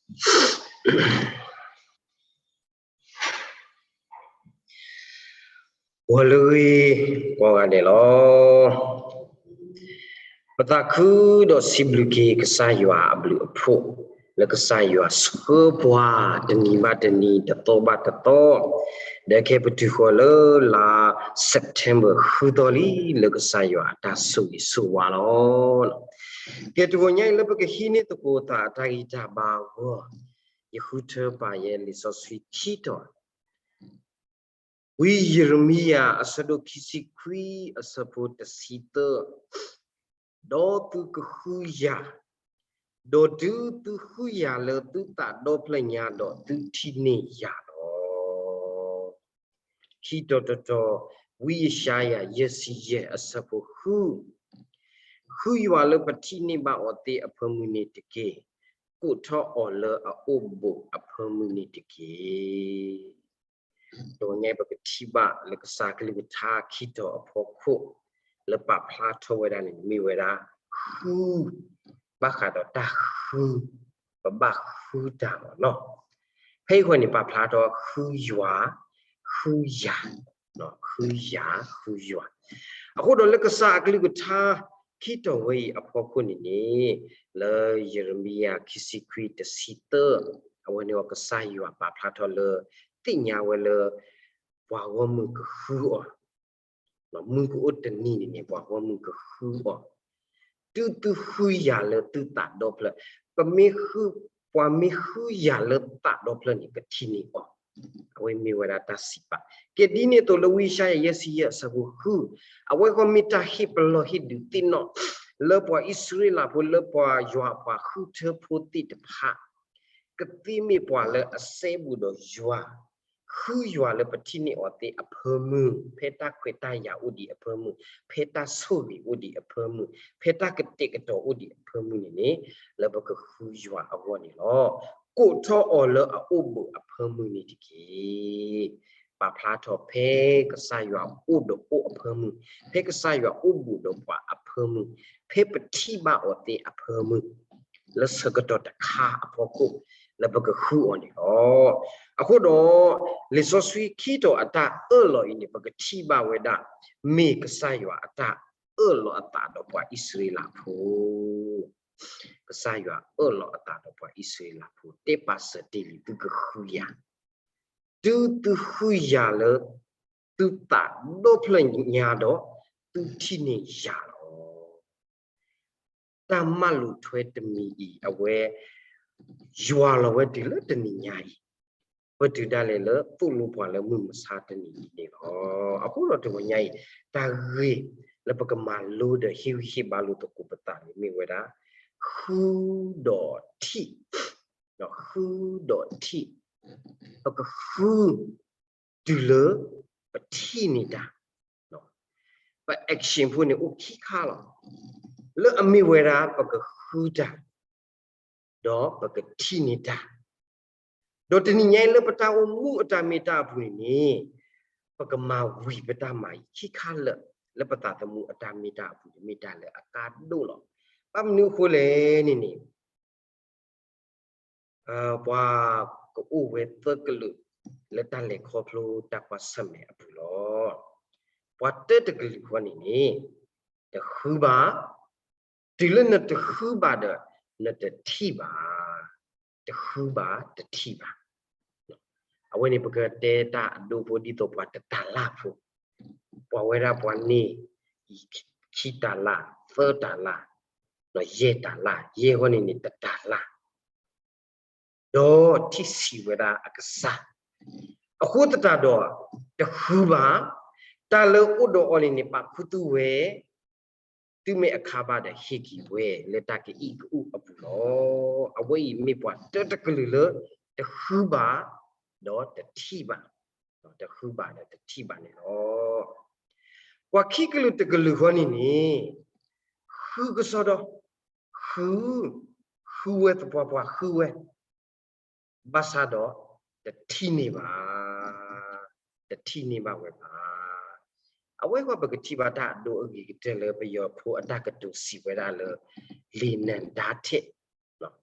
ဂီၤလၢအဂ့ၤကိးဂၤဒဲးလီၤ. ပသးခုဒီးစံးဘျုးက့ၤကစၢ်ယွၤအဘျုးအဖှိၣ် လၢကစၢ်ယွၤဆှၢပှၤတနံၤဘၣ်တနံၤ တသီဘၣ်တသီ ဒီးခဲအံၤပတုၤဃီၤလၢလါ September ဃုသီလံ လၢကစၢ်ယွၤအတၢ်ဆိၣ်ဂ့ၤဆိၣ်ဝါလီၤ. ကဲ တဂီၤညါအံၤ လၢပကဟံးန့ၢ်သကိးသးအတၢ်ဂံၢ်တၢ်ဘါအဂီၢ်, ယဃုထၢပာ်ယဲလံာ်စီဆှံခံတီၤ, ဝံယံးရမံယၤ အဆၢဒိၣ်ခံဆံခွံ အဆၢဖိတဆံသၢ, ဒီးသုကဃုယၤ, ဒီးတုၤသုဃုယၤလၢသုသးဒီဖျၢၣ်ညါဒီး သုထံၣ်န့ၢ်ယၤလီၤ. ခံတီၤတတီၤ, ဝံယၡါယၤ ယဲၢ်ဆံယဲၢ် အဆၢဖိဃု, ဃုယွၤလၢပထံၣ်န့ၢ်ဘၣ်အီၤသ့ၣ်အဖၢမုၢ်န့ၣ်တက့ၢ်. ကိးထီၣ်အီၤလၢအအိၣ်ဘူးအဖၢမုၢ်န့ၣ်တက့ၢ်. တဂီၤညါအံၤ ပကထံၣ်ဘၣ်လၢကစၢ်ကလုၢ်ကထါခံတီၤအဖီခိၣ် လၢပာ်ဖျါထီၣ်ဝဲဒၣ်န့ၣ် မ့ၢ်ဝဲဒၣ် ဃု, ဘၣ်ဃးဒီးတၢ်ဃု, ပဘၣ်ဃုတၢ်လီၤနီၤ. ဖဲအံၤဃီန့ၣ် ပာ်ဖျါထီၣ်ဃုယွၤ, ဃုယၤ, ဃုယၤ, ဃုယွၤ. အဃိဒီးလၢကစၢ်အကလုၢ်ကထါခံတီၤဝဲအံၤအဖီခိၣ်န့ၣ်န့ၣ်, လၢယံးရမံယၤ ခံဆံခွံ တဆံသၢ, အဝဲန့ၣ်အီၤ ကစၢ်ယွၤပာ်ဖျါထီၣ်လၢ သ့ၣ်ညါဝဲလၢ ပှၤဂီၢ်မုၢ်ကဃုအီၤ, မုၢ်ကအိၣ်တနံၤန့ၣ်န့ၣ် ပှၤဂီၢ်မုၢ်ကဃုအီၤ, တုၤသုဃုယၤလၢသုသးဒီဖျၢၣ်, ပမ့ၢ်ဃု, ပှၤမ့ၢ်ဃုယၤလၢသးဒီဖျၢၣ်န့ၣ် ကထံၣ်န့ၢ်အီၤ. အဝဲမ့ၢ်ဝဲဒၣ်တၢ်စံးပာ်. ကဲ ဒ်န့ၣ်အသိးလၢဝံယၡါယၤ ယဲၢ်ဆံယဲၢ် အဆၢဖိဃု, အဝဲဃီမ့ၢ်တၢ်ဟ့ၣ်ပလီၢ်ဟ့ၣ်ဒုးသ့ၣ်နီၣ် လၢပှၤအံၣ်စရ့လးဖိ လၢပှၤယွၤပှၤဃုထၢဖိသ့ၣ်တဖၣ် ကသ့မ့ၢ်ပှၤလၢအစဲဘူးဒီးယွၤ, ဃုယွၤလၢပထံၣ်န့ၢ်အီၤသ့ၣ်အဖၢမုၢ်, ဖဲတၢ်ခွဲးတၢ်ယာ်အိၣ်ဒံးအဖၢမုၢ်, ဖဲတၢ်ဆိၣ်ဂ့ၤအိၣ်ဒံးအဖၢမုၢ်, ဖဲတၢ်ကတဲာ်ကတီၤအိၣ်ဒံးအဖၢမုၢ်န့ၣ်န့ၣ်, လၢပကဃုယွၤအဂီၢ်န့ၣ်လီၤ. ကိးထီၣ်အီၤလၢအအိၣ်ဘူးအဖၢမုၢ်န့ၣ်တက့ၢ်. ပာ်ဖျါထီၣ်ဖဲကစၢ်ယွၤအိၣ်ဒီးအိၣ်အဖၢမုၢ်, ဖဲကစၢ်ယွၤအိၣ်ဘူးဒီးပှၤအဖၢမုၢ်, ဖဲပထံၣ်ဘၣ်အီၤသ့ၣ်အဖၢမုၢ်, လၢဆၢကတီၢ်တခါအဖီခိၣ် လၢပကဃုအီၤန့ၣ်လီၤ. အဃိဒီး လံာ်စီဆှံခံတီၤအတၢ်အၢၣ်လီၤအံၤန့ၣ် ပကထံၣ်ဘၣ်ဝဲဒၣ် မ့ၢ်ကစၢ်ယွၤအတၢ်အၢၣ်လီၤအသးဒီးပှၤအံၣ်စရ့လးဖိ ကစၢ်ယွၤအၢၣ်လီၤအသးဒီးပှၤအံၣ်စရ့လးဖိ တဲပာ်စၢၤတ့ၢ်လံ သုကဃုယၤ, တုၤသုဃုယၤလၢ သုသးဒီဖျၢၣ်ညါဒီး သုထံၣ်န့ၢ်ယၤလီၤ. တၢ်မၤလိာ်ထွဲတမံၤအံၤ အဝဲ ယွၤလီၤဝဲတုၤလၢတနံၤညါအံၤ, ပတုၤဒၣ်လဲာ်လၢသိၣ်လိပှၤလၢမုၢ်မဆါတနံၤအံၤန့ၣ်လီၤ. အဃိဒီးတဂီၤညါအံၤ တၢ်ဂ့ၢ်လၢပကမၤလိဒီးဟ့ၣ်ဂံၢ်ဟ့ၣ်ဘါလိာ်သကိးပသးန့ၣ်မ့ၢ်ဝဲဒၣ် ဃုဒီးထံၣ်, ဃုဒီးထံၣ်, ပကဃု တုၤလၢ ပထံၣ်န့ၢ်တၢ်, ပ action ဖိန့ၣ်အိၣ်ခံခါလီၤ. လၢအမ့ၢ်ဝဲဒၣ်ပကဃုတၢ်, ဒီးပကထံၣ်န့ၢ်တၢ်, ဒီးတနံၤညါအံၤလၢပတၢ်အိၣ်မူအတၢ်မ့ၢ်တၢ်အပူၤန့ၣ်န့ၣ်, ပကမၤဝံၤပတၢ်မၤအံၤခံခါလၢာ်, လၢပသးသမူအတၢ်မ့ၢ်တၢ်အပူၤန့ၣ် မ့ၢ်တၢ်လၢအကါဒိၣ်လီၤ. ဘၣ်မနုၤအဃိလဲၣ်န့ၣ်န့ၣ် ပှၤကအိၣ်ဝဲသၢကလုာ် လၢတၢ်လဲၤခီဖျိတၢ်ကွၢ်ဆၢၣ်မဲာ်အပူၤလီၤ. ပှၤတၢတကလုာ်ဃီန့ၣ်န့ၣ်, တဃုဘၣ်, တုၤလၢနတဃုဘၣ်ဒီး နတထံၣ်ဘၣ်, တဃုဘၣ်တထံၣ်ဘၣ်. အဝဲန့ၣ်ပကတဲတၢ်အဒိဖိဒ်သိးပှၤတတၤလၢ်ဖိ, ပှၤဝဲဒၣ်ပှၤန့ၢ် ခံတၤလၢ်, သၢတၤလၢ်, ဒီးယဲၢ်တၤလၢ်, ယဲၢ်ဃီန့ၣ်န့ၣ်တတၤလၢ် ဒီးထံၣ်ဆံးဝဲဒၣ်အကစၢ်, အဃိသတးဒီး တဃုဘၣ်, တၢ်လၢအိၣ်ဒီးအီၤန့ၣ်န့ၣ် ပာ်ခူသူၣ်ဝဲ, တုၤမ့ၢ်အခါဘၣ်ဒီးဟ့ၣ်က့ၤဝဲလၢတၢ်ကအံၣ်ကအုအပူၤလီၤ. အဝဲအံၤမ့ၢ်ပှၤတၢတကလုာ်လၢ တဃုဘၣ်, ဒီးတထံၣ်ဘၣ်, တဃုဘၣ်ဒီးတထံၣ်ဘၣ်န့ၣ်လီၤ. ပှၤခံကလုာ်တကလုာ်ဃီန့ၣ်န့ၣ်, ဃုကစီဒီ, ဃု, ဃုဝဲသပှၢ်ပှၢ်ဃုဝဲ, ဘၣ်ဆၣ်ဒီး တထံၣ်န့ၢ်ဘၣ်, တထံၣ်န့ၢ်ဘၣ်ဝဲဘၣ်. အဝဲဃီပကထံၣ်ဘၣ်တၢ်အဒိအဂ့ၤကတၢၢ်လၢပယီၤဖိအတၢ်ကတိၤစံးဝဲဒၣ်လၢ လံာ်နၢၤဒါထ့ၣ်,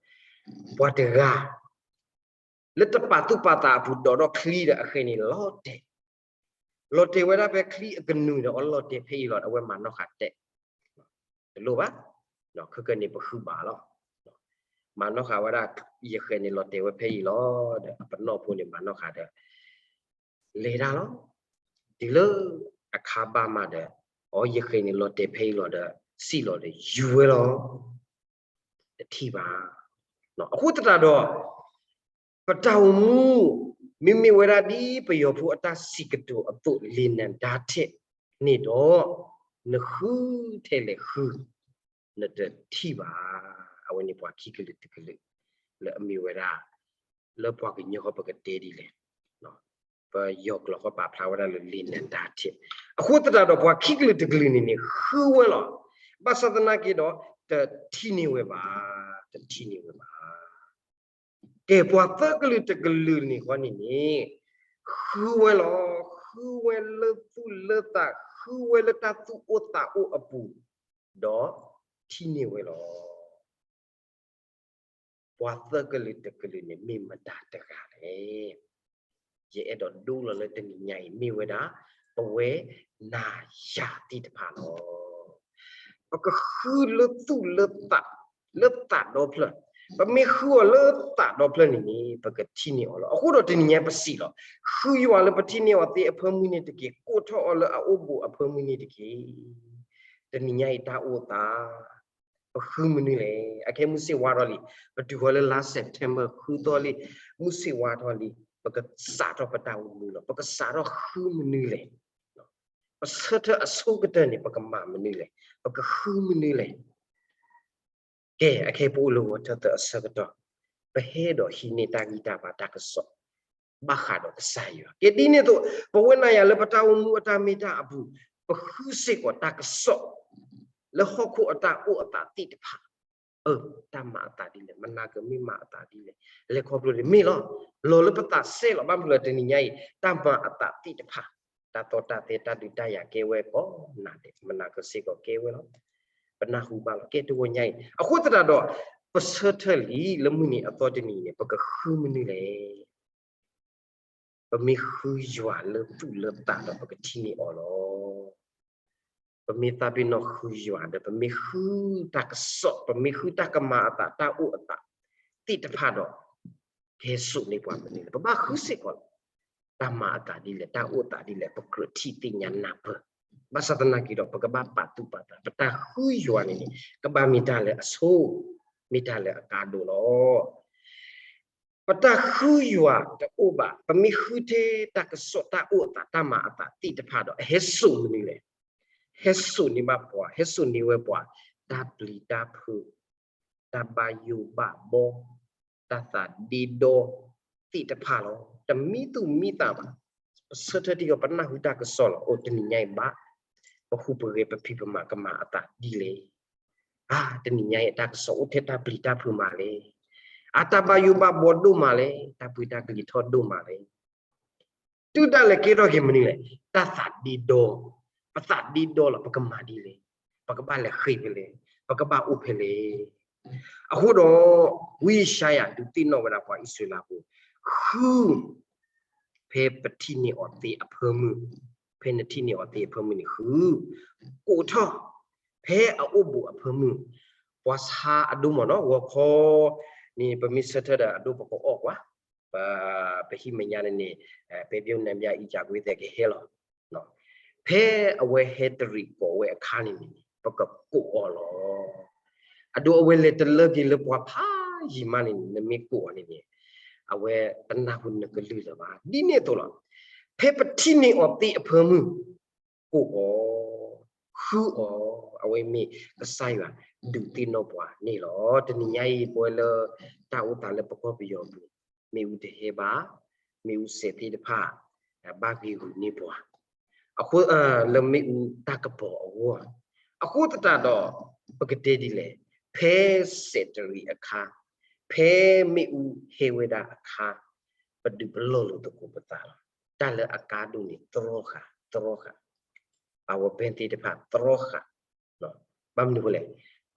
ပှၤတဂၤ လၢတပာ်သူၣ်ပာ်သးအပူၤ ဒိးထီၣ်ချံဒီးအဃဲန့ၣ်လီၤတဲာ်, လီၤတဲာ်ဝဲဒၣ်ဖဲချံအကနူၤဒီး အီလီၤတဲာ်ဖဲအံၤလီၤဒီး အဝဲမၤနီၣ်ဃာ်တဲာ်, တလိၣ်ဘၣ်, ခဲကနံၣ်န့ၣ် ပဃုဘၣ်လီၤ. မၤနီၣ်ဃာ်ဝဲဒၣ် ယဃဲန့ၣ်လီၤတဲာ်ဝဲဖဲအံၤလီၤဒီး အပနီၣ်ဖိန့ၣ်မၤနီၣ်ဃာ်ဒီး လဲၤတၢ်လီၤ. တုၤလၢအခါဘၣ်မးဒီး အီ ယဃဲန့ၣ်လီၤတဲာ်ဖဲအံၤလီၤဒီး စံၣ်လီၤဒီးယူၤဝဲလီၤ. တထံၣ်ဘၣ်. အဃိသတးဒီး ပတၢ်အိၣ်မူ မ့မ့ၢ်ဝဲဒၣ်ဒ်ပယီၤဖိအတၢ်စံးကတိၤအသိး လံာ်နံဒါထ့ၣ်န့ၣ်ဒီး နဃုထဲလဲၣ်ဃု နတထံၣ်ဘၣ်. အဝဲန့ၣ်ပှၤခံကလုာ်တကလုာ် လၢအမ့ၢ်ဝဲဒၣ် လၢပှၤကညီဃီပကတဲဒ်လဲၣ်, ပယီၤကျိာ်ဃီပာ်ဖျါဝဲဒၣ်လၢ လံာ်နံဒါထ့ၣ်. အဃိသတးဒီး ပှၤခံကလုာ်တကလုာ်န့ၣ်န့ၣ် ဃုဝဲလီၤ. ဘၣ်ဆၣ်သနာ်က့ဒီး တထံၣ်န့ၢ်ဝဲဘၣ်, တထံၣ်န့ၢ်ဝဲဘၣ်. ကဲ ပှၤသၢကလုာ်တကလုာ်န့ၣ်ဃီန့ၣ်န့ၣ် ဃုဝဲလီၤ. ဃုဝဲလၢသူၣ်လၢသး, ဃုဝဲလၢတၢ်သူၣ်အိၣ်သးအိၣ်အပူၤ, ဒီးထံၣ်န့ၢ်ဝဲလီၤ. ပှၤသၢကလုာ်တကလုာ်န့ၣ် မ့ၢ်မတၤတဂၤလဲၣ်. ယအဲၣ်ဒိးဒိလီၤလၢတနံၤညါအံၤ မ့ၢ်ဝဲဒၣ် ပဝဲနၤယၤသ့ၣ်တဖၣ်လီၤ. ပကဃုလၢသူၣ်လၢသး, လၢသးဒီဖျၢၣ်, ပမ့ၢ်ဃုအီၤလၢသးဒီဖျၢၣ်န့ၣ်န့ၣ် ပကထံၣ်န့ၢ်အီၤလီၤ. အဃိဒီးတနံၤညါပစံးလီၤ, ဃုယွၤလၢပထံၣ်န့ၢ်အီၤသ့အဖၢမုၢ်န့ၣ်တက့ၢ်, ကိးထီၣ်အီၤလၢအအိၣ်ဘူးအဖၢမုၢ်န့ၣ်တက့ၢ်. တနံၤညါအံၤတၢ်အိၣ်သး ပဃုမနုၤလဲၣ်. အခဲမုၢ်ဆ့ၣ်ဝါထီၣ်လံ, ပတုၤဃီၤလၢလါ September ဃုသီလံ, မုၢ်ဆ့ၣ်ဝါထီၣ်လံ, ပကစးထီၣ်ပတၢ်အိၣ်မူလီၤ. ပကစးထီၣ်ဃုမနုၤလဲၣ်. ပဆၢထၢၣ်အဆိကတၢၢ်န့ၣ် ပကမၤမနုၤလဲၣ်, ပကဃုမနုၤလဲၣ်. ကဲ အခဲပအိၣ်လၢဂီၤထၢၣ်သၢအဆၢကတီၢ်, ပဟဲဒီးဟံးန့ၢ်တၢ်ဂံၢ်တၢ်ဘါတၢ်ကစီၣ် ဘၣ်ဃးဒီးကစၢ်ယွၤ. ကဲဒ်န့ၣ်အသိး ပဝဲနၤယၤလၢပတၢ်အိၣ်မူအတၢ်မ့ၢ်တၢ်အပူၤ, ပဃုစ့ၢ်ကီးတၢ်ကစီၣ် လၢဟီၣ်ခိၣ်အတၢ်အိၣ်အသးသ့ၣ်တဖၣ်, အၢ တၢ်မၤအသးဒ်လဲၣ်, မနၤကမ့ၢ်မၤအသးဒ်လဲၣ်, လဲၤခီဖျိန့ၣ်မ့ၢ်လီၤ. လီၤလၢပသးစဲလီၤ, ဘၣ်မနုၤလၢတနံၤညါအံၤ တၢ်မၤအသးသ့ၣ်တဖၣ်, တၢ်သီတၢ်သဲ တၢ်ဒုးတၢ်ယၤကဲဝဲကိးနၤဒဲး, မနၤကစ့ၢ်ကီးကဲဝဲလီၤ. ပနၢ်ဟူဘၣ်လီၤ ကဲတဂီၤညါအံၤ. အဃိသတးဒီး ပဆၢထၢၣ်လံလၢမုၢ်နံၤအသီတနံၤန့ၣ် ပကဃုမနုၤလဲၣ်. ပမ့ၢ်ဃုယွၤလၢသူၣ်လၢသးဒီး ပကထံၣ်န့ၢ်အီၤလီၤ. ပမ့ၢ်သးပ့ၤနီၣ်ဃုယွၤဒီး ပမ့ၢ်ဃုတၢ်ကစီၣ်, ပမ့ၢ်ဃုတၢ်ကမၤအသး တၢ်အိၣ်အသးသ့ၣ်တဖၣ်ဒီး ကဟဲစိာ်န့ၢ်ပှၤမနုၤလဲၣ်. ပဘၣ်ဃုစ့ၢ်ကီးလီၤ. တၢ်မၤအသးဒ်လဲၣ်, တၢ်အိၣ်သးဒ်လဲၣ်, ပကြၢးထံၣ်သ့ၣ်ညါနၢ်ပၢၢ်. ဘၣ်ဆၣ်သနာ်က့ဒီး ပကဘၣ်ပာ်သူၣ်ပာ်သး, ပတၢ်ဃုယွၤန့ၣ်န့ၣ် ကဘၣ်မ့ၢ်တၢ်လၢအဆိ, မ့ၢ်တၢ်လၢအကါဒိၣ်လီၤ. ပတၢ်ဃုယွၤတအိၣ်ဘၣ်, ပမ့ၢ်ဃုထဲတၢ်ကစီၣ် တၢ်အိၣ်အသး တၢ်မၤအသးသ့ၣ်တဖၣ်ဒီး အဟဲစိာ်မနုၤလဲၣ်. ဟဲစိာ်န့ၢ်ဘၣ်ပှၤ, ဟဲစိာ်န့ၢ်ဝဲပှၤ တၢ်ပျံၤတၢ်ဖုး, တၢ်ဘၣ်ယိၣ်ဘၣ်ဘီ, တၢ်သးဒ့ဒီသ့ၣ်တဖၣ်လီၤ. တမံသူၣ်မံသးဘၣ်. ပဆၢထၢၣ်ထံကီၢ် ပနၢ်ဟူတၢ်ကစီၣ်လီၤ. အိၣ်တနံၤညါအံၤဘၣ်, ပဟူးပဂဲၤ ပဖံးပမၤကမၤအသးဒ်လဲၣ်. အါ တနံၤညါအံၤ တၢ်ကစီၣ်အိၣ်ထဲတၢ်ပျံၤတၢ်ဖုးမးလဲၣ်. အါ တၢ်ဘၣ်ယိၣ်ဘၣ်ဘီဒိၣ်မးလဲၣ်, တၢ်ပှ့ၤတၢ်ကလံၤထီၣ်ဒိၣ်မးလဲၣ်. တုၤဒၣ်လဲာ်ကဲထီၣ်က့ၤမနုၤလဲၣ်, တၢ်သးဒ့ဒီ, ပသးဒ့ဒီလီၤ, ပကမၤဒ်လဲၣ်, ပကဘၣ်လဲၤဃ့ဖဲလဲၣ်, ပကဘၣ်အိၣ်ဖဲလဲၣ်. အဃိဒီး ဝံယၡါယၤဒုးသ့ၣ်နီၣ်ဝဲဒၣ်ပှၤအံၣ်စရ့လးဖိ, ဃု ဖဲပထံၣ်န့ၢ်အီၤသ့အဖၢမုၢ်, ဖဲနထံၣ်န့ၢ်အီၤသ့အဖၢမုၢ်န့ၣ်ဃု, ကိးထီၣ် ဖဲအအိၣ်ဘူးအဖၢမုၢ်, ပှၤဆါအဒိမ့ၢ်နီၤ, ဂီၤခီန့ၣ် ပမ့ၢ်ဆၢထၢၣ်ဒီးအဒိပကအီၣ်ကွၢ်, ပဟံၣ်မဲာ်ညါန့ၣ်န့ၣ် ပဲဘျုးနံဘျါအံၤ ကကွ့သဲကဟဲလီၤ. ဖဲအဝဲဟဲတရံးကိးဝဲအခါန့ၣ်န့ၣ် ပကကိးအီၤလီၤ. အဒိအဝဲလဲၤတလၢက့ၤလၢပှၤဖးယံၤမးန့ၣ်န့ၣ် နမ့ၢ်ကိးအီၤန့ၣ်န့ၣ် အဝဲတနၢ်ဟူနကလုၢ်လၢၤဘၣ်. ဒ်န့ၣ်အသိးလီၤ. ဖဲပထံၣ်န့ၢ်အီၤသ့အဖၢမုၢ် ကိးအီၤ, ဃုအီၤ, အဝဲမ့ၢ်ကစၢ်ယွၤဒုးသ့ၣ်နီၣ်ပှၤန့ၣ်လီၤ. တနံၤညါအံၤ ပဝဲလၢတၢ်အိၣ်သးလၢပကီၢ်ပယီၤပူၤ မ့ၣ်အူတဟဲဘၣ်, မ့ၣ်အူစဲးသ့ၣ်တဖၣ် ဘၣ်ဂံာ်ဂူာ်န့ၢ်ပှၤ, အဃိ လၢမ့ၣ်အူတၢ်ကပီၤအဂီၢ်, အဃိသတးဒီး ပကတဲဒ်လဲၣ်, ဖဲစဲးတရံးအခါ, ဖဲမ့ၣ်အူဟဲဝဲဒၣ်အခါ, ပဒုးပလီၢ်လိာ်သကိးပသးလီၤ. တၢ်လၢအကါဒိၣ်န့ၣ် သရီဃာ်, သရီဃာ်, အဝဲဘဲသ့ၣ်တဖၣ်သရီဃာ် ဘၣ်မနုၤအဃိလဲၣ်,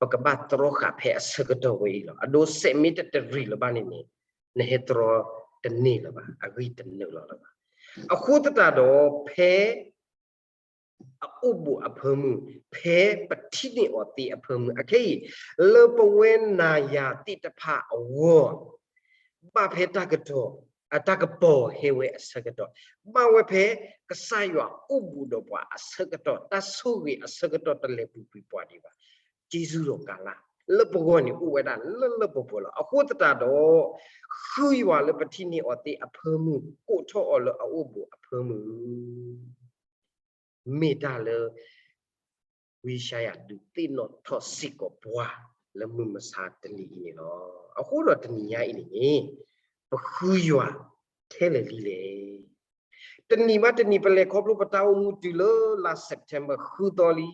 ပကဘၣ်သရီဃာ်ဖဲအဆၢကတီၢ်ဝဲအံၤလီၤ. အဒိစဲးမ့ၢ်တတရံးလၢၤဘၣ်န့ၣ်န့ၣ် နဟဲသရီ တန့ၢ်လၢၤဘၣ်, အဂံၢ်တနုာ်လီၤလၢၤဘၣ်. အဃိသတးဒီး ဖဲ အအိၣ်ဘူးအဖၢမုၢ်, ဖဲပထံၣ်န့ၢ်အီၤသ့အဖၢမုၢ်, အခဲအံၤ လၢပဝဲနၤယၤသ့ၣ်တဖၣ်အဂီၢ် ဘၣ်ဖဲတၢ်ကတီၤ, အတၢ်ကပီၤဟဲဝဲအဆၢကတီၢ်, ဘၣ်ဝဲဖဲကစၢ်ယွၤအိၣ်ဘူးဒီးပှၤအဆၢကတီၢ်, တၢ်ဆိၣ်ဂ့ၤအဆၢကတီၢ်တလဲၤပူၤကွံာ်ပှၤဒံးဘၣ်. က့စူဒီးကၤလါ လၢပဂီၢ်န့ၣ်အိၣ်ဝဲဒၣ်လၢလၢပှဲၤပှဲၤလီၤ. အဃိသတးဒီး ဃုယွၤလၢပထံၣ်န့ၢ်အီၤသ့အဖၢမုၢ် ကိးထီၣ်အီၤလၢအအိၣ်ဘူးအဖၢမုၢ် မ့ၢ်တၢ်လၢ ဝံယၡါယၤဒုးသ့ၣ်နီၣ်ထီၣ်စ့ၢ်ကီးပှၤ လၢမုၢ်မဆါတနံၤအံၤန့ၣ်လီၤ. အဃိဒီးတနံၤညါအံၤန့ၣ်န့ၣ် ပဃုယွၤထဲလဲၣ်လံလဲၣ်. တနံၤဘၣ်တနံၤ ပလဲၤခီဖျိပတၢ်အိၣ်မူတုၤလၢလါ September ဃုသီလံ.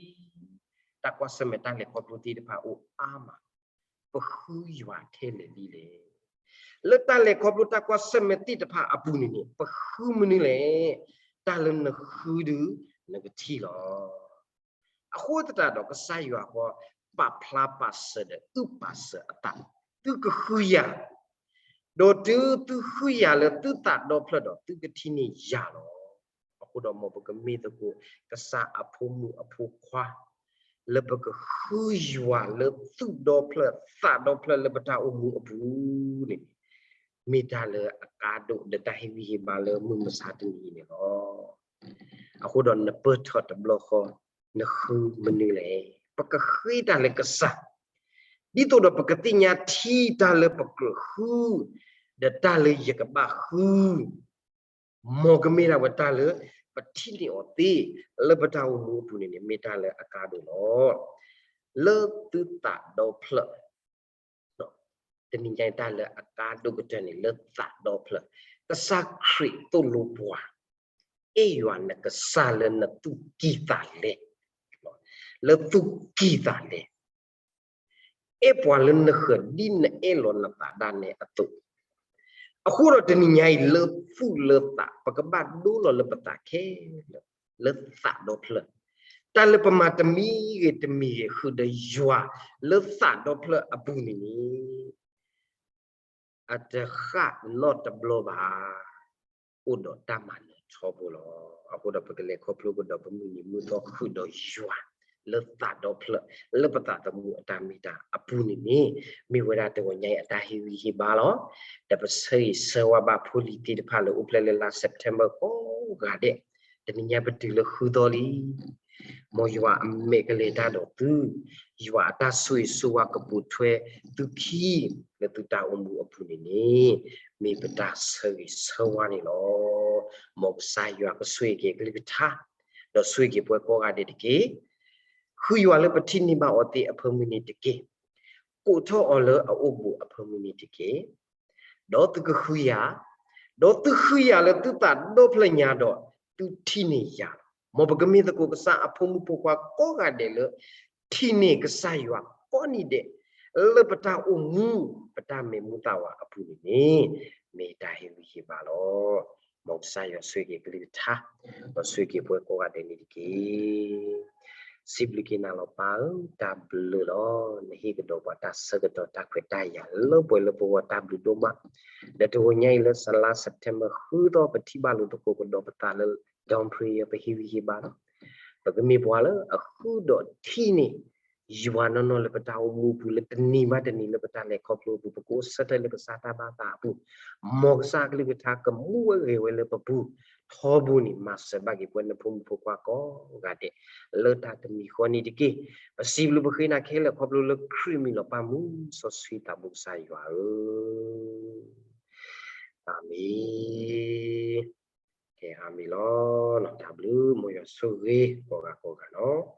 တၢ်ကွၢ်ဆၢၣ်မဲာ်တၢ်လဲၤခီဖျိသ့ၣ်တဖၣ်အိၣ်အါမး, ပဃုယွၤထဲလဲၣ်လံလဲၣ်. လၢတၢ်လဲၤခီဖျိတၢ်ကွၢ်ဆၢၣ်မဲာ်သ့ၣ်တဖၣ်အပူၤန့ၣ်န့ၣ် ပဃုမနုၤလဲၣ်. တၢ်လၢနဃုဒုး နကထံၣ်လီၤ. အဃိသတးဒီးကစၢ်ယွၤဃီ ပာ်ဖျါပာ်စၢၤဒီးအုၣ်ပာ်စၢၤအသး, သုကဃုယၤ, ဒီးတုၤသုဃုယၤလၢသုသးဒီဖျၢၣ်ဒီး သုကထံၣ်န့ၢ်ယၤလီၤ. အဃိဒီးမ်ပကမ့ၢ်သကိး ကစၢ်အဖိမုၣ်အဖိခွါ လၢပကဃုယွၤလၢသူၣ်ဒီဖျၢၣ်သးဒီဖျၢၣ်လၢပတၢ်အိၣ်မူအပူၤန့ၣ် မ့ၢ်တၢ်လၢအကါဒိၣ်ဒီးတၢ်ဟ့ၣ်ဂံၢ်ဟ့ၣ်ဘါလၢမုၢ်မဆါတနံၤအံၤန့ၣ်လီၤ. အဃိဒီးနပၢၢ်ထီၣ်တဘျီဃီ နဃုမနုၤလဲၣ်. ပကဃ့တၢ်လၢကစၢ်, ဒ်သိးဒီးပကသ့ၣ်ညါထံတၢ်လၢပကြၢးဃု ဒီးတၢ်လၢယကဘၣ်ဃု မ်ကမ့ၢ်ဒၣ်ဝဲတၢ်လၢ ပထံၣ်န့ၢ်အီၤသ့ လၢပတၢ်အိၣ်မူအပူၤန့ၣ်န့ၣ် မ့ၢ်တၢ်လၢအကါဒိၣ်လီၤ. လၢသုသးဒီဖျၢၣ်, တနံၤညါအံၤတၢ်လၢအကါဒိၣ်ကတၢၢ်န့ၣ် လၢသးဒီဖျၢၣ်, ကစၢ်ခရံာ်သိၣ်လိပှၤ, အဲၣ်ယွၤနကစၢ်လၢနသူၣ်ကံၢ်သးလဲ, လၢသူၣ်ကံၢ်သးလဲ အဲၣ်ပှၤလၢနဃၢၤဒ်နအဲၣ်လီၤနသးဒၣ်နဲအသိး, အဃိဒီးတနံၤညါအံၤလၢသူၣ်လၢသး ပကဘၣ်ဒိလီၤလၢပသးခဲလၢာ် လၢသးဒီဖျၢၣ်, တၢ်လၢပမၤတမံၤဂ့ၤတမံၤဂ့ၤဃုာ်ဒီးယွၤလၢသးဒီဖျၢၣ်အပူၤန့ၣ်န့ၣ် အတဃၣ်နီတဘျီဘၣ်, အိၣ်ဒီးတၢ်မၤနၢၤထီဘိလီၤ. အဃိဒီးပကလဲၤခီဖျိကဒီးပမုၢ်နံၤမုၢ်သီဃုာ်ဒီးယွၤ လၢသးဒီဖျၢၣ် လၢပသးသမူအတၢ်မ့ၢ်တၢ်အပူၤန့ၣ်န့ၣ် မ့ၢ်ဝဲဒၣ်တဂီၤညါအံၤအတၢ်ဟ့ၣ်ဂံၢ်ဟ့ၣ်ဘါလီၤ. ဒီးပဆၢဂ့ၤဆၢဝါဘၣ်ဖိလံၤသ့ၣ်တဖၣ်လၢအိၣ်ဖျဲၣ်လၢလါ September ကိးဂၤဒဲး, တနံၤညါပတုၤလၢဃုသီလံ မ်ယွၤအမဲာ်ကလဲၤတၢ်ဒီးသု, ယွၤအတၢ်ဆိၣ်ဂ့ၤဆိၣ်ဝါကပိာ်ထွဲသုခံ လၢသုတၢ်အိၣ်မူအပူၤန့ၣ်န့ၣ် မ့ၢ်ပတၢ်ဆၢဂ့ၤဆၢဝါန့ၣ်လီၤ. မ်ကစၢ်ယွၤကဆိၣ်ဂ့ၤက့ၤအကလုၢ်ကထါ, ဒီးဆိၣ်ဂ့ၤက့ၤပှၤကိးဂၤဒဲးတက့ၢ်. ဃုယွၤလၢပထံၣ်န့ၢ်ဘၣ်အီၤသ့အဖၢမုၢ်န့ၣ်တက့ၢ်. ကိးထီၣ်အီၤလၢအအိၣ်ဘူးအဖၢမုၢ်န့ၣ်တက့ၢ်. ဒီးသုကဃုယၤ, ဒီးသုဃုယၤလၢသုသးဒီဖျၢၣ်ညါဒီး သုထံၣ်န့ၢ်ယၤလီၤ. မ်ပကမ့ၢ်သကိးကစၢ်အဖိမုၣ်ဖိခွါကိးဂၤဒဲးလၢ ထံၣ်န့ၢ်ကစၢ်ယွၤကိးနံၤဒဲး လၢပတၢ်အိၣ်မူ ပတၢ်မဲာ်မူသးဝးအပူၤန့ၣ်န့ၣ် မ့ၢ်တၢ်ဟ့ၣ်ဂံၢ်ဟ့ၣ်ဘါလီၤ. မ်ကစၢ်ယွၤဆိၣ်ဂ့ၤက့ၤအကလုၢ်ကထါ, ဒီးဆိၣ်ဂ့ၤက့ၤပှၤကိးဂၤဒဲးန့ၣ်တက့ၢ်. စံးဘျုးက့ၤနၤလီၤပၢ်ဧၢ, တၢ်ဘျုးလီၤ. နဟ့ၣ်ကဒီးပှၤတၢ်ဆၢကတီၢ်တၢ်ခွဲးတၢ်ယာ်လၢပှဲၤလၢပဂီၢ် တၢ်ဘျုးဒိၣ်မး. ဒီးတဂီၤညါအံၤလၢလါ September ဃုသီ ပထံၣ်ဘၣ်လိာ်သကိးကဒီးပသးလၢ dawn prayer ပဟ့ၣ်ဂံၢ်ဟ့ၣ်ဘါလီၤ. ပကမ့ၢ်ပှၤလၢအဃုဒီးထံၣ်န့ၢ် ယွၤနီၢ်နီၢ်လၢပတၢ်အိၣ်မူအပူၤ လၢတနံၤဘၣ်တနံၤလၢပတၢ်လဲၤခီဖျိအပူၤ ပကအိၣ်ဆၢထၢၣ်လၢကစၢ်တၢ်ဘၣ်သးအပူၤ, မ်ကစၢ်အကလုၢ်ကထါကမူဝဲဂဲၤဝဲလၢပပူၤ, ထီဘိန့ၣ် မၤစၢၤဘၣ်က့ၤပှၤနဖိမုၣ်ဖိခွါကိးဂၤဒဲး လၢတၢ်တမံၤဃီန့ၣ်တက့ၢ်. ပစံးဘျုးပဃ့နၤခဲလၢာ်ခီဖျိလၢခရံာ်မံၤလီၤ ပၢ်မူစီဆှံသးဘိကစၢ်ယွၤဧၢ, အၤမ့ၣ်. ကဲ အၤမ့ၣ်လီၤ. တၢ်ဘျုး မ်ယွၤဆိၣ်ဂ့ၤကိးဂၤကိးဂၤလီၤ.